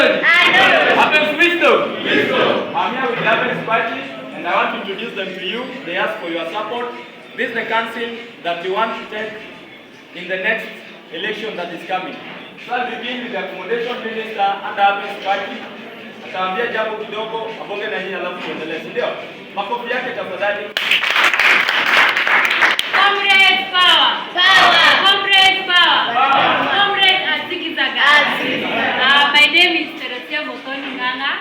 technology? I know. Happens wisdom? Wisdom. I'm here with the Happens Party, and I want to introduce them to you. They ask for your support. This is the council that you want to take in the next election that is coming. So I'll begin with the accommodation minister and the Happens Party. Ataambia jambo kidogo, abonge na nyinyi alafu tuendelee, si ndio? Makofi yake tafadhali. Comrades power! Power! Comrades power! Power! Comrades Asikizaga. My name is Teresia Mokoni Nganga.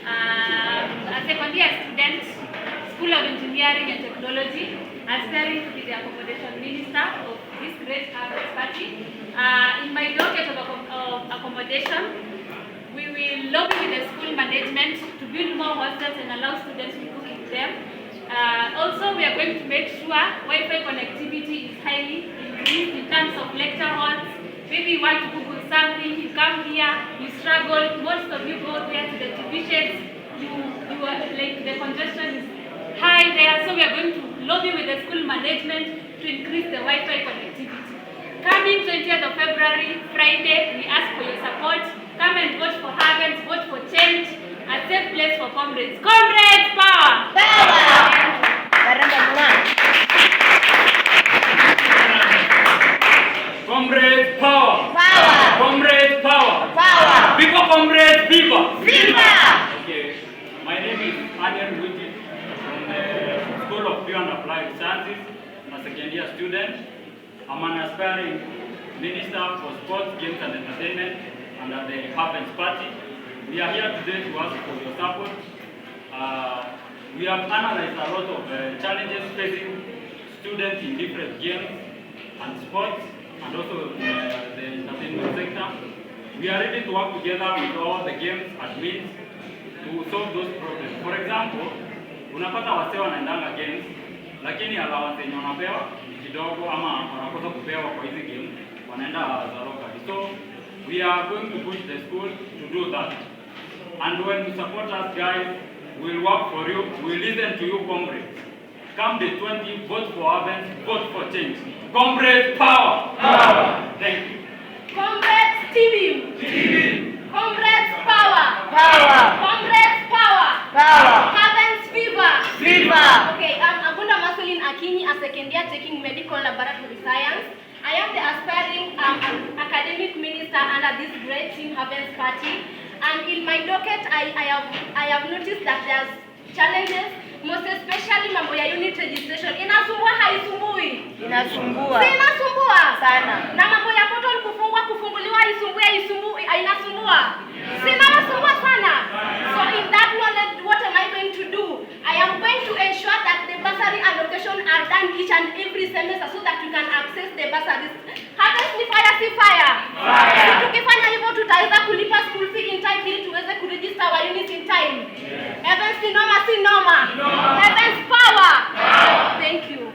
A second year student, School of Engineering and Technology, aspiring to be the accommodation minister of this great Happens Party. In my docket of accommodation, we will lobby with the school management to build more hostels and allow students to cook in them. Also, we are going to make sure Wi-Fi connectivity is highly increased in terms of lecture halls. Maybe you want to Google something, you come here, you struggle. Most of you go there to the divisions. You are like the congestion is high there. So we are going to lobby with the school management to increase the Wi-Fi connectivity. Coming 20th of February, Friday, we ask for your support. Come and vote for Happens, vote for change, a safe place for comrades. Comrades power! Power! Comrades power! Power! Comrades power! Power! Viva comrades, viva! Viva! Okay, my name is Aniel Wiki from the School of Pure and Applied Sciences. I'm a second year student. I'm an aspiring minister for sports, games and entertainment under the Happens Party. We are here today to ask for your support. We have analyzed a lot of challenges facing students in different games and sports and also the entertainment sector. We are ready to work together with all the games admins to solve those problems. For example, unapata wasee wanaendanga games lakini allowance yenye wanapewa kidogo ama wanakosa kupewa kwa hizi games wanaenda za local. So we are going to push the school to do that. And when you support us guys, we'll work for you, we'll listen to you comrades. Come the 20, vote for Happens, vote for change. Comrades power! Power! Thank you. Comrades TV! TV! Comrades power! Power! Comrades power! Power! Happens fever! Viva! Okay, I'm Agunda Masulin Akinyi, a second year taking medical laboratory science. I am the aspiring academic minister under this great team Happens Party. And in my docket, I have noticed that there's challenges, most especially mambo ya unit registration. Inasumbua haisumbui? Inasumbua. Si inasumbua? Sana. Na mambo ya portal kufunguliwa haisumbui, inasumbua? Si inasumbua sana? So in that knowledge, what am I going to do? I am going to ensure that the bursary allocation are done each and every semester so that we can access the bursaries. Happens ni fire, si fire? Fire. Tukifanya hivyo tutaweza kulipa school fee in time ili tuweze kuregister our units in time. Happens si noma, si noma? Happens power. Thank you.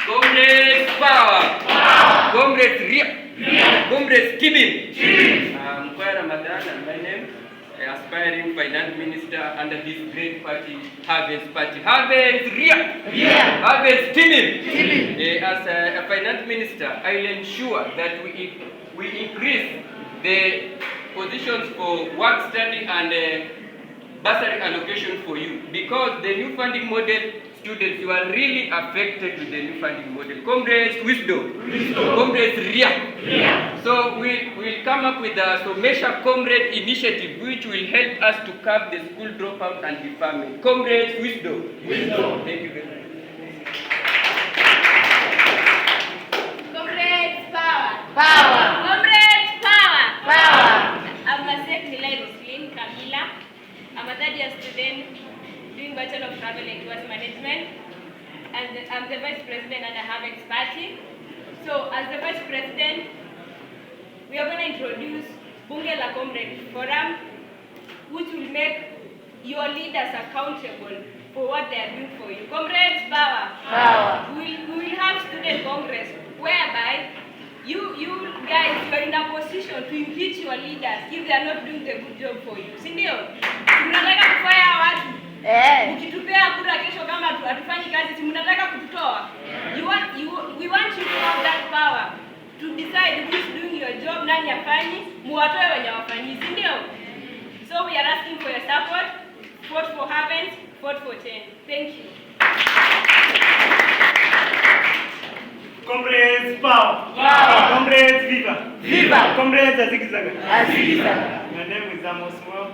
Comrades power! Comrades Ria! Comrades Kibim! Mkwaya Ramadan and my name, aspiring finance minister under this great party, Happens Party. Happens Ria! Happens Kibim! As a finance minister, I will ensure that we increase the positions for work study and bursary allocation for you, because the new funding model, students, you are really affected with the new funding model. Comrades wisdom. Comrades Ria. So we will come up with a measure comrade initiative which will help us to curb the school dropout and deferment. Comrades wisdom. Thank you very much. Comrades power. Power! Comrades power. Power! I'm Masek Nilai Roslin Kamila. I'm a third year student doing Bachelor of Travel and Tours Management, and I'm the Vice President at the Happens Party. So as the Vice President, we are going to introduce Bunge la Comrade Forum, which will make your leaders accountable for what they are doing for you. Comrades power. Power! We will have student congress whereby you guys are in a position to impeach your leaders if they are not doing the good job for you. Si ndio? Mnataka kufanya watu. Ukitupea kura kesho kama hatufanyi kazi, si mnataka kututoa. We want you to have that power to decide who is doing your job, nani afanyi, muwatoe wenye wafanyi, si ndio? So we are asking for your support. Vote for Havens, vote for 10. Thank you. Comrades, power! Power! Comrades, viva! Viva! Comrades, Azikizaga! Azikizaga! My name is Amos Mwao.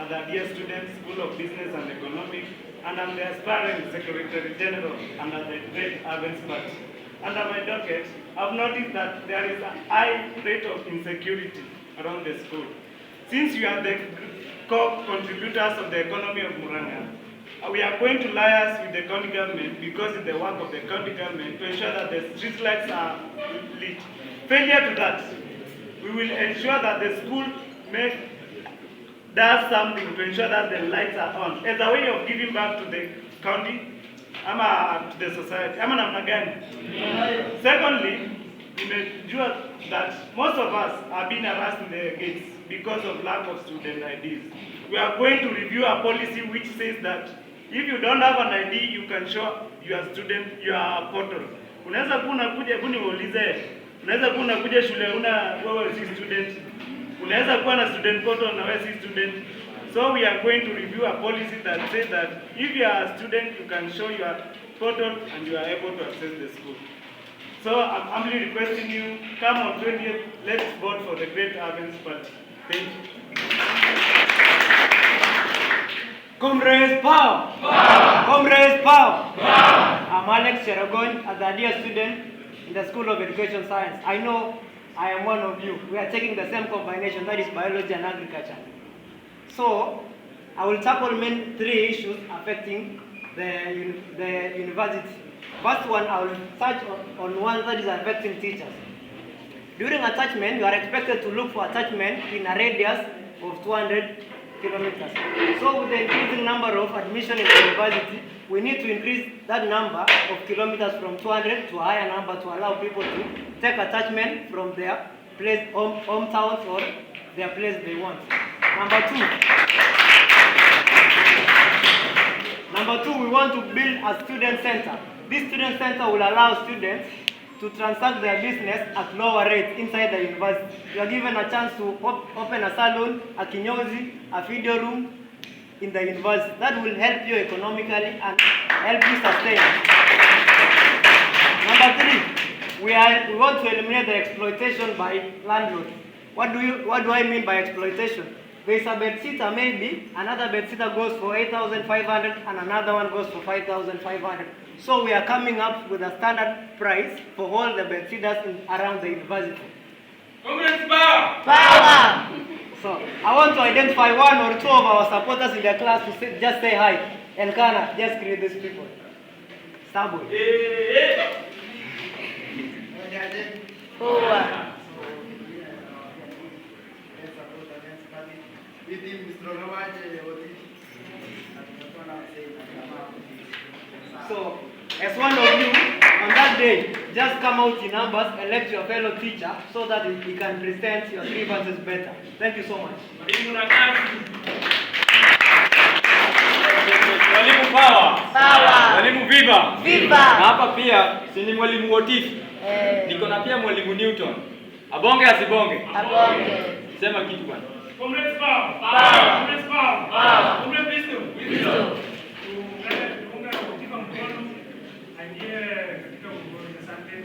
I'm the dear student, School of Business and Economics, and I'm the aspiring Secretary General under the Great Havens Party. Under my docket, I've noticed that there is a high rate of insecurity around the school. Since you are the core contributors of the economy of Murang'a, we are going to liaise with the county government because it's the work of the county government to ensure that the street lights are lit. Failure to that, we will ensure that the school does something to ensure that the lights are on as a way of giving back to the county ama to the society. Ama namna gani? Secondly, ensure that most of us are being harassed in the gates because of lack of student IDs. We are going to review a policy which says that if you don't have an ID, you can show your student your portal. Unaweza kuwa unakuja, hebu niulize, unaweza kuwa unakuja shule wewe si student. Unaweza kuwa na student portal na wewe si student. So we are going to review a policy that says that if you are a student, you can show your portal and you are able to access the school. So I'm humbly requesting you, come on 20th, let's vote for the Great Havens Party. Thank you. Comrades, power! Power! Comrades, power! Power! I'm Alex Cherogon, a third-year student in the School of Education Science. I know I am one of you. We are taking the same combination, that is biology and agriculture. So, I will tackle main three issues affecting the university. First one, I will touch on one that is affecting teachers. During attachment, you are expected to look for attachment in a radius of 200 kilometers. So with the increasing number of admission in the university, we need to increase that number of kilometers from 200 to a higher number to allow people to take attachment from their place, hometowns or their place they want. Number two, we want to build a student center. This student center will allow students to transact their business at lower rates inside the university. You are given a chance to open a salon, a kinyozi, a video room in the university. That will help you economically and help you sustain. Number three, we want to eliminate the exploitation by landlords. What do I mean by exploitation? There is a bedsitter maybe, another bedsitter goes for 8,500 and another one goes for 5,500. So we are coming up with a standard price for all the bedsitters around the university. Comrades, power! Power! So I want to identify one or two of our supporters in the class to just say hi. Elkana, just greet these people. Starboy. Power! So, as one of you, on that day, just come out in numbers, elect your fellow teacher so that we can present your grievances better. Thank you so much. Mwalimu power. Power. Mwalimu viva. Viva. Na hapa pia si ni mwalimu Wotifu. Niko na pia mwalimu Newton. Abonge asibonge. Abonge. Sema kitu bwana. Comrades, power! Power. Comrades, power! Power. Comrades, wisdom! Wisdom. Tuunga katika mkono aingie katika uongozi. Asante.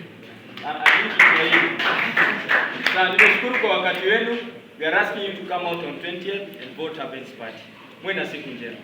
Sasa nimeshukuru kwa wakati wenu. We are asking you to come out on 20th and vote Havens Party. Mwe na siku njema.